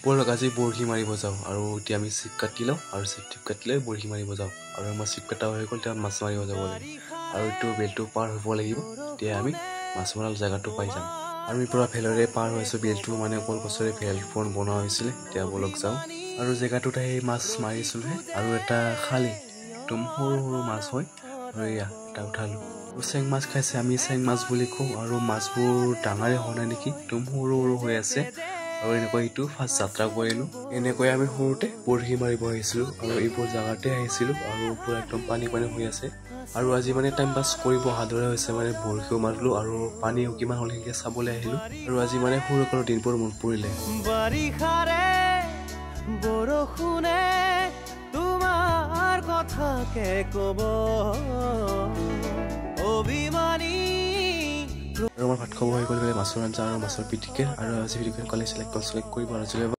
ব'লক আজি বৰশী মাৰিব যাওঁ। আৰু এতিয়া আমি চিপ কাটি লওঁ আৰু চিপ টিপ কাটি লৈ বৰশী মাৰিব যাওঁ। আৰু আমাৰ চিপ কটা হৈ গ'ল, এতিয়া মাছ মাৰিব যাব লাগে। আৰু এইটো বেলটো পাৰ হ'ব লাগিব, তেতিয়া আমি মাছ মৰা জেগাটো পাই যাম। আৰু আমি পূৰা ভেলেৰে পাৰ হৈ আছোঁ। বিলটো মানে কলগছৰে ভেলখন বনোৱা হৈছিলে। এতিয়া ব'লক যাওঁ। আৰু জেগাটোত আহি মাছ মাৰিছোঁহে। আৰু এটা খালী একদম সৰু সৰু মাছ হয়। আৰু এয়া এটা উঠালোঁ। আৰু চেং মাছ খাইছে, আমি চেং মাছ বুলি কওঁ। আৰু মাছবোৰ ডাঙৰে হোৱা নাই নেকি, একদম সৰু সৰু হৈ আছে। আৰু এনেকৈ এইটো ফাৰ্ষ্ট যাত্ৰা কৰিলোঁ। এনেকৈ আমি সৰুতে বৰশী মাৰিব আহিছিলোঁ আৰু এইবোৰ জেগাতে আহিছিলোঁ। আৰু পূৰা একদম পানী পানী হৈ আছে। আৰু আজি মানে টাইম পাছ কৰিব অহাৰ দৰে হৈছে, মানে বৰশীও মাৰিলোঁ আৰু পানীও কিমান হ'ল সেইখিনি চাবলৈ আহিলোঁ। আৰু আজি মানে সৰুকালৰ দিনবোৰ মনত পৰিলে। বাৰিষাৰে বৰষুণে তোমাৰ কথাকে ক'ব অভিমানী। আৰু আমাৰ ভাত খাব হৈ গ'ল, মাছৰ আঞ্জা আৰু মাছৰ পিটিকা। আৰু আজি ভিডিঅ'খন কলে লাইক, চেলেক্ট কৰিব আৰু